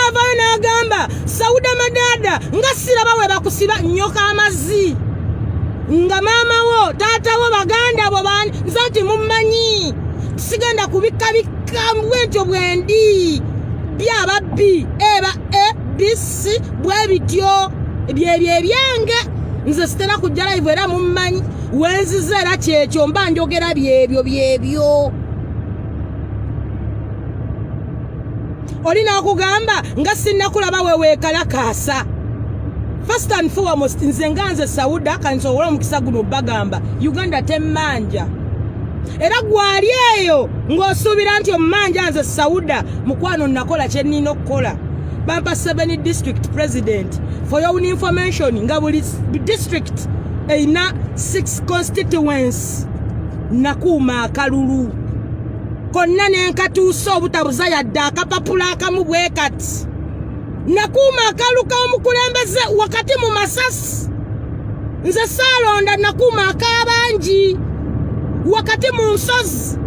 n'avaayo n'agamba Sauda Madaada nga siraba we bakusiba nnyoka amazzi nga maama wo, taata wo, baganda bo bani, nze nti mummanyi sigenda kubikkabikka bwentyo bwendi byaba b eba e b c bwe bityo byebyo ebyange. Nze sitera kujja live era mummanyi wenzize era kyekyo mba njogera byebyo byebyo. Oli n'akugamba nga sinnakulaba we weekalakaasa. First and foremost, nze nga nze Sauda kansobole omukisa guno bagamba Uganda temmanja, era gwali eyo ng'osuubira nti omumanja nze Sauda mukwano, nakola kye nnina okukola. Bampa 7 district president. For your own information, nga buli district erina 6 constituents, nakuuma akalulu konna nenkatuusa obutabuza yadde akapapula akamu bwe kati. Nakuuma akalu k'omukulembeze wakati mu masasi. Nze saalonda, nakuuma ak'abangi wakati mu nsozi,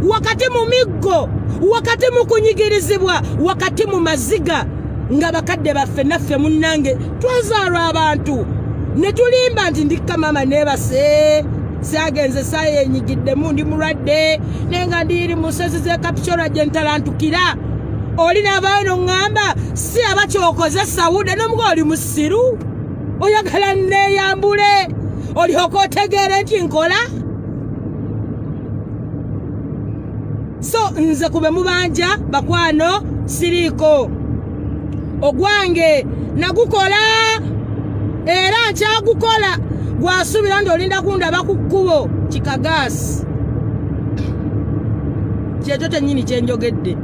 wakati mu miggo, wakati mu kunyigirizibwa, wakati mu maziga, nga bakadde baffe naffe munnange twazaalwa abantu ne tulimba nti ndikka maama neebase syagenze saayenyigiddemu ndi mulwadde naye nga ndiyiri mu nsozi z'e Kapchorwa gye ntalantukira. Oli naavaayo noŋŋamba si aba kyokoze Sawuda n'omuga oli musiru, oyagala neeyambule olyoka otegeere nti nkola. So nze kube mubanja bakwano siriiko ogwange nagukola era nkyagukola. Gwasuubira nti olinda kundaba ku kkubo kikagaasi, kyekyo kyennyini kyenjogedde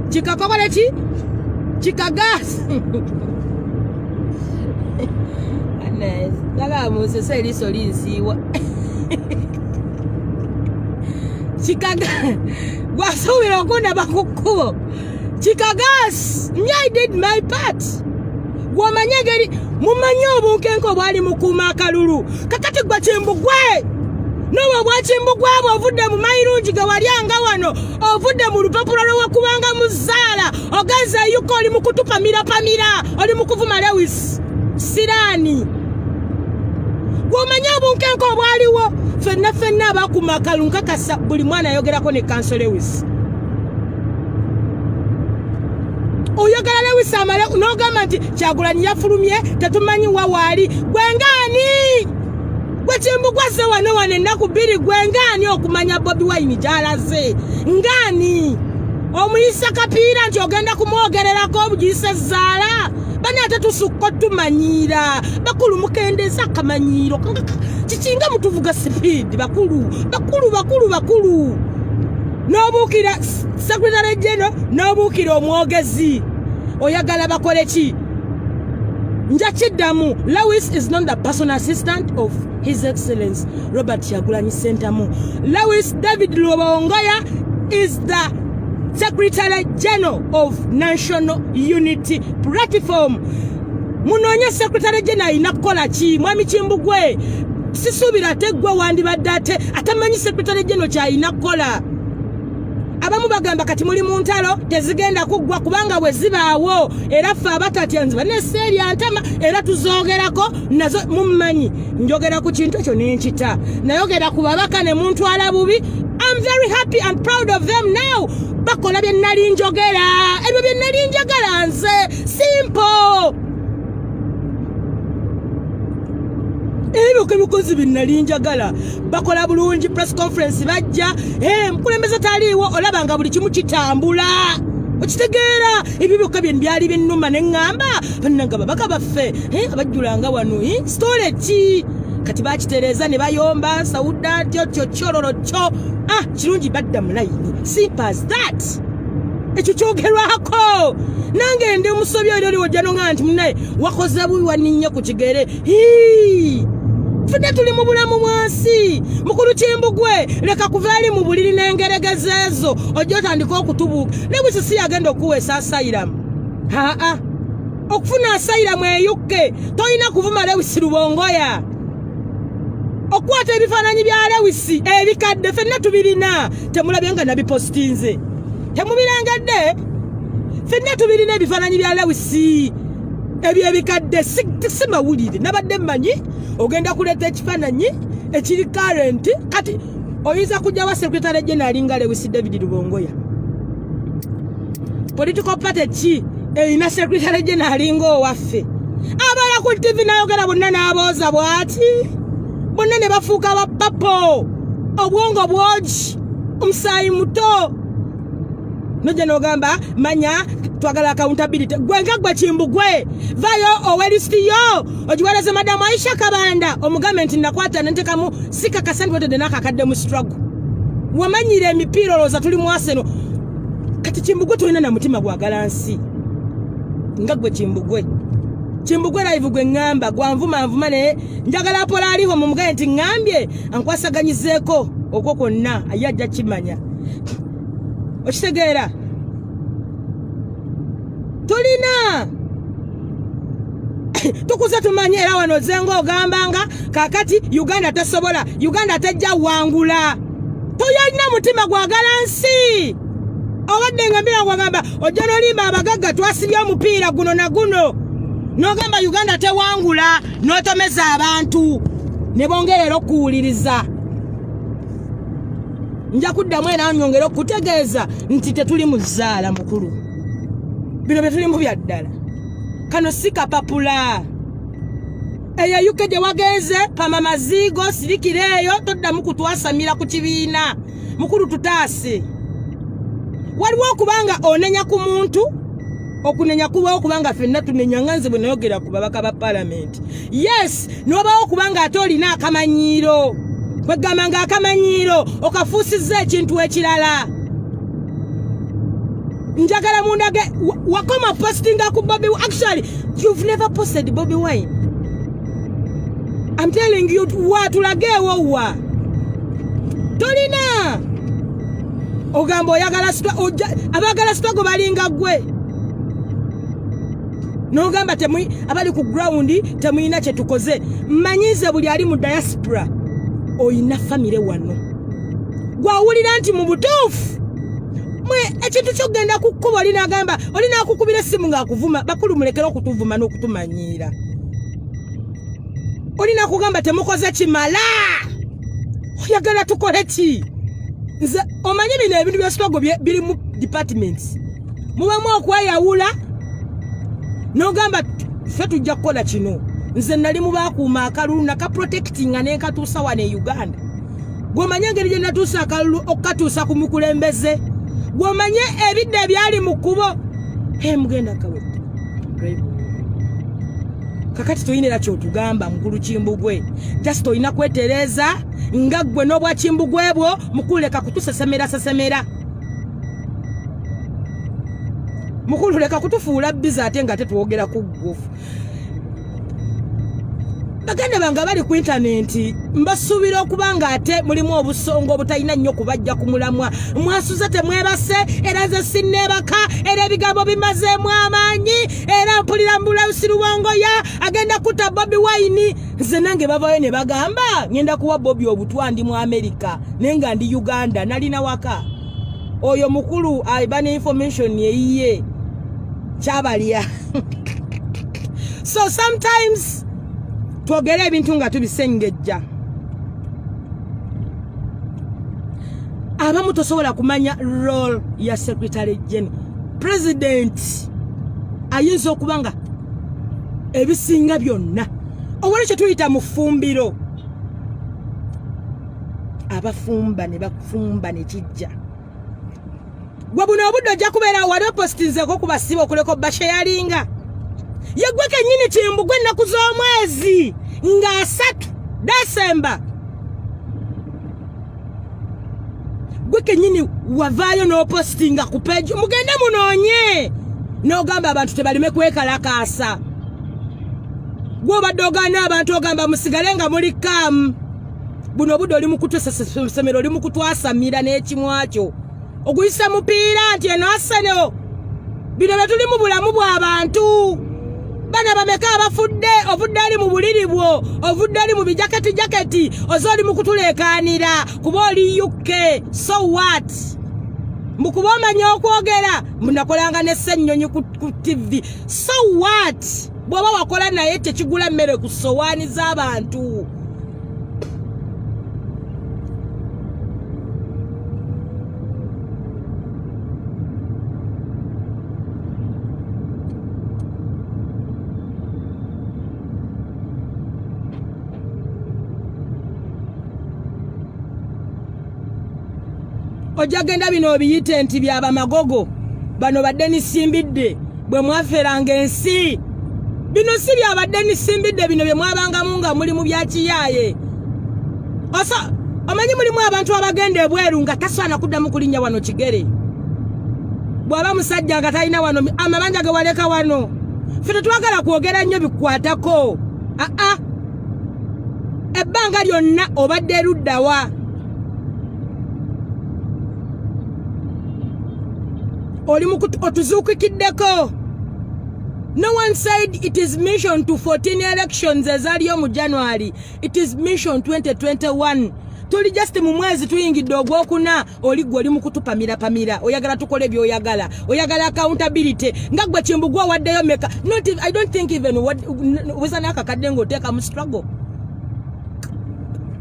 kikakokole ki kikagaasi. Laba munsese eriiso linsiiwa kikaga. Gwasuubira okundaba ku kkubo kikagaasi. Me, I did my part. Gwomanye engeri mumanyi obunkenke obwali mukuuma akalulu. Kakati gwe Kimbugwe n'obwo obwakimbugwe bwe ovudde mu mayirungi ge walyanga wano, ovudde mu lupapula lwewakubanga mu zzaala, ogenze eyuka oli mu kutupamirapamira, oli mu kuvuma Lewis siraani. Gwomanye obunkenke obwaliwo ffenna ffenna abakuma akalulu, nkakasa buli mwana ayogerako ne kanso Lewis. Oyagala Lewis amale n'ogamba nti Kyagulanyi yafulumye tetumanyi wa waali. Gwengaani gwe Kimbugwaze wano wano ennaku 2, gwengaani okumanya Bobi Wine gy'alaze? Ngaani omuyisa kapiira nti ogenda kumwogererako obugiyisa ezzaala? Bani ate tusukka otumanyiira. Bakulu, mukendeeza akamanyiiro. Kikinga mutuvuga sipiidi. Bakulu, bakulu, bakulu, bakulu, n'obuukira secretary general, n'obuukira omwogezi, oyagala bakole ki? Nja kiddamu, Lewis is not the personal assistant of His Excellence Robert Kyagulanyi Sentamu. Lewis David Lubongoya is the secretary general of National Unity Platform. Munoonye secretary general alina kukola ki? Mwami Kimbugwe, sisuubira ate gwe wandibadde ate atamanyi secretary general kyalina kukola. Abamu bagamba kati muli mu ntalo tezigenda kuggwa, kubanga bwe zibaawo era ffe abatatya nziba neseerya ntama era tuzoogerako nazo. Mummanyi njogera ku kintu ekyo nenkita nayogera ku babaka ne muntwala bubi. I'm very happy and proud of them now. Bakola bye nali njogera, ebyo bye nali njagala nze, simple. Ebyo bikozi bye nali njagala, bakola bulungi. Press conference bajja, mukulembeze taliiwo, olaba nga buli kimu kitambula, okitegeera. Ebyo byokka bye byali binnuma ne ŋŋamba bannanga babaka baffe abajjulanga wano, sitole ki? Kati bakitereeza ne bayomba Sawuda ntyo tyo kyololo kyo. Ah, kirungi badda mu layini, simple as that. Ekyo kyogerwako nange ndi musobi oli oli wojja noŋŋamba nti munaye wakoze bubi, waninnye ku kigere. Hii! Fudde tuli mu bulamu bwansi. Mukulu Kimbugwe, leka kuva eri mu buliri n'engeregeza ezo ojja otandika okutubuuka. Lewis si yagenda okuweesa asylum. Aa, okufuna asylum eyukke tolina kuvuma Lewis Lubongoya. Okukwata ebifaananyi bya Lewis ebikadde ffenna tubirina, temulabye nga nabipositinze. Temubirengedde? Fenna tubirina ebifaananyi bya Lewisi ebyo ebikadde, si mawulire. Nabadde mmanyi ogenda kuleeta ekifaananyi ekiri current. Kati oyinza kujjawa secretary general alinga Lewisi David Lubongoya? Political party ki erina secretary general alinga owaffe, abala ku TV nayogera bonna n'abooza bw'ati, bonna ne bafuuka bapapo, obwongo bwogi, omusaayi muto? Nojja n'ogamba manya twagala accountability. Gwe nga gwe Kimbugwe, vayo owe list yo ogiweereze Madamu Aisha Kabanda, omugambe nti nakwata nentekamu sikakasa nti wetedde n'akakadde mu struggle. Wamanyira emipiira, olowooza tuli mu Arsenal. Kati Kimbugwe, tolina na mutima gwagala nsi nga gwe Kimbugwe. Kimbugwe live gwe ŋŋamba gwanvuma nvuma, naye njagala apola aliho mumugaye nti ŋŋambye ankwasaganyizeeko okwo kwonna, aye ajja kimanya. Okitegeera? Tulina tukuze tumanye. Era wano ozenga ogambanga kakati Uganda tesobola, Uganda tejja wangula. Toyalina mutima gwagala nsi. Obadde nga mbira gwagamba ojja nolimba abagagga, twasibye omupiira guno na guno, nogamba Uganda tewangula, n'otomeza abantu ne bongerera okuwuliriza. Nja kuddamu era nyongere okutegeeza nti tetuli mu zzaala mukulu. Bino bye tulimu bya ddala. Kano si kapapula. Eyo UK gye wagenze pama maziigo, sirikira eyo, toddamu kutwasamira ku kibiina. Mukulu, tutaase. Waliwo okubanga onenya ku muntu, okunenya kubawo kubanga ffenna tunenya, nga nze bwe nayogera ku babaka ba palamenti. Yes, nobawo kubanga ate olina akamanyiiro, kwegamba nga akamanyiiro okafuusizza ekintu ekirala. Njagala mundage wakoma postinga ku Bobi. Actually, you've never posted Bobi Wine. I'm telling you, watulageewo wa tolina. Ogamba oyagala, abaagala struggle balinga gwe, nogamba abali ku ground temulina kyetukoze. Mmanyize buli ali mu diaspora oyina famire wano gwawulira nti mu butuufu mwe ekintu kyokugenda ku kkubo olinagamba olinakukubira essimu ng'akuvuma. Bakulu, mulekere okutuvuma n'okutumanyiira. Olina kugamba temukoze kimala, oyagala tukole ki? Nze omanyi bino ebintu bya struggle biri mu departments, mubamu okweyawula n'ogamba ffe tujja kukola kino. Nze nali mu bakuuma akalulu, nakaprotectinga nenkatuusa wano e Uganda. Gwomanye engeri gye natuusa akalulu okukatuusa ku mukulembeze, gwomanye ebidde ebyali mu kkubo. He mugenda kawedde. Kakati toyina era kyotugamba, mukulu Kimbugwe. Just olina kwetereeza nga ggwe n'obwa Kimbugwe bwo. Mukulu, leka kutusesemera sesemera. Mukulu, leka kutufuula biza ate nga tetwogera ku ggufu. Baganda bange abali ku intaneti, mbasuubira okuba nga ate mulimu obusonga obutalina nnyo kubajja ku mulamwa. Mwasuze temwebase? Era nze sinneebaka, era ebigambo bimazeemu amaanyi, era mpulira mbulausi Lubongoya agenda kutta Bobi Wine. Nze nange bavayo ne bagamba ngenda kuwa Bobi obutwa, ndi mu Amerika, naye nga ndi Uganda, nalina waka. Oyo mukulu aba ne information eyiye kyabalya. So sometimes twogere ebintu nga tubisengejja. Abamu tosobola kumanya role ya secretary general. President ayinza okuba nga ebisinga byonna owali kyetuyita mu ffumbiro, abafumba ne bafumba ne kijja. Gwe buno obudde ojja kubeera wali opositinzeko ku basiba okuleka obasheyalinga. Ye gwe kennyini Kimbugwe, ennaku z'omwezi nga 3 Desemba, gwe kennyini wavaayo n'opositinga ku page, mugende munoonye, n'ogamba abantu tebalime kwekalakaasa. Gwe obadde ogaana abantu, ogamba musigale nga muli kaamu. Buno obudde oli mu kutusesemera, oli mu kutwasamira n'ekimwa kyo oguyisa mupiira nti eno Arsenal. Bino bye tuli mu bulamu bw'abantu. Bana bameka abafudde? Ovudde ali mu buliri bwo, ovudde ali mu bijaketi jaketi, oze oli mu kutuleekaanira kuba oli UK. So what? Mbukuba omanya okwogera, mbunakolanga ne Ssennyonyi ku TV. So what? Bw'oba wakola naye tekigula mmere ku ssowaani z'abantu. Ojja genda bino obiyite nti byabamagogo bano badde nisimbidde bwe mwaferanga ensi. Bino si byabadde nisimbidde, bino bye mwabangamu nga muli mu byakiyaaye. Osa omanyi mulimu abantu abagenda ebweru nga tasaana kuddamu kulinnya wano kigere. Bw'aba musajja nga talina wano amabanja ge waleka wano. Ffe tetwagala kwogera nnyo bikukwatako. Aa, ebbanga lyonna obadde eruddawa? Oli otuzuukikiddeko. No one said it is mission to 14 elections ezaliyo mu January. It is mission 2021. Tuli just mu mwezi tuyingidde ogwokuna, oli gwe oli mu kutupamirapamira. Oyagala tukole by'oyagala, oyagala accountability nga gwe Kimbugwe owaddeyo meka? Not, I don't think even weza n'akakadde ng'oteeka mu struggle.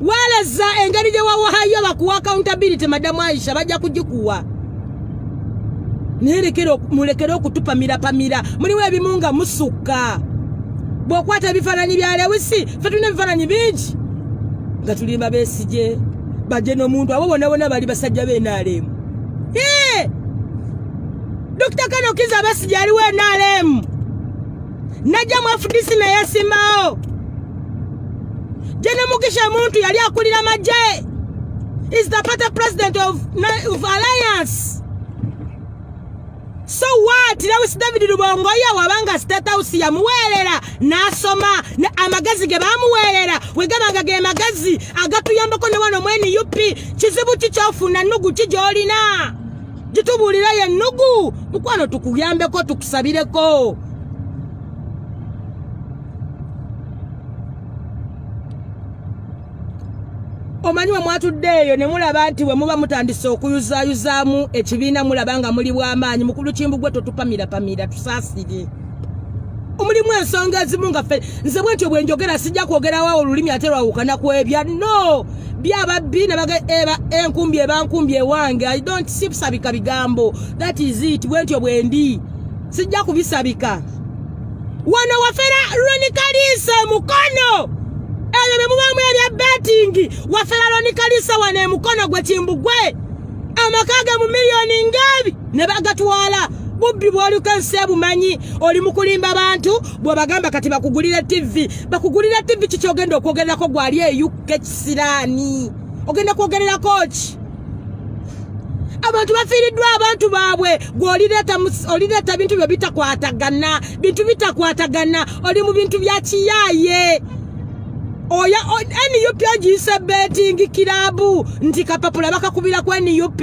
Weereza engeri gye wawahayo bakuwa accountability. Madamu Aisha bajja kugikuwa, naye mulekere okutupamirapamira. Mulimu ebimu nga musukka. Bw'okwata ebifaananyi bya Lewisi, ffe tulina ebifaananyi bingi nga tulimba Besigye baje n'omuntu, abo bonna bonna bali basajja b'NRM. Dr. Kano Kiza Besigye aliwo NRM, najja mu FDC neyesimbawo. Jene Mugisha Muntu yali akulira magye, is the party president of Alliance. So what? Lewis David Rubongoya wabanga State House yamuweerera n'asoma amagezi ge bamuweerera wegabanga ge magezi agatuyambako ne wano mu NUP. Kizibu ki kyofuna? Nnugu ki gy'olina? Gitubuulirayo ennugu, mukwano, tukuyambeko, tukusabireko. Omanyi we mwatudde eyo ne mulaba nti we muba mutandise okuyuzaayuzaamu ekibiina, mulaba nga muli bw'amaanyi. Mukulu Kimbugwe, totupamirapamira, tusaasire. Omulimu ensonga ezimu nga ffe, nze bwentyo bwe njogera, sijja kwogerawo olulimi ate lwawukana ku ebya no byababbi nabaga eba enkumbi eba nkumbi ewange. I don't sibisabika bigambo, that is it. Bwentyo bwendi, sijja kubisabika. Wano wafera Ronnie Kaliisa emukono, ebyo bye mubaamu ebya betting. Wafera Ronnie Kaliisa wano emukono gwe Kimbugwe, amaka ge mu miliyoni ngebi ne bagatwala. Bubbi bw'oliko ensi ebumanyi. Oli mu kulimba bantu bw'obagamba kati bakugulira TV. Bakugulira TV ki kyogenda okwogererako? Gwali eyukke kisiraani, ogenda kwogererako ki? Abantu bafiiriddwa abantu baabwe, gwe olireeta bintu byo bitakwatagana, bintu bitakwatagana. Oli mu bintu bya kiyaaye. Oya NUP ogiyise betting club, nti kapapula bakakubira ku NUP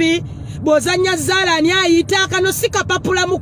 bw'ozannya zaala ani ayita kano si kapapula mu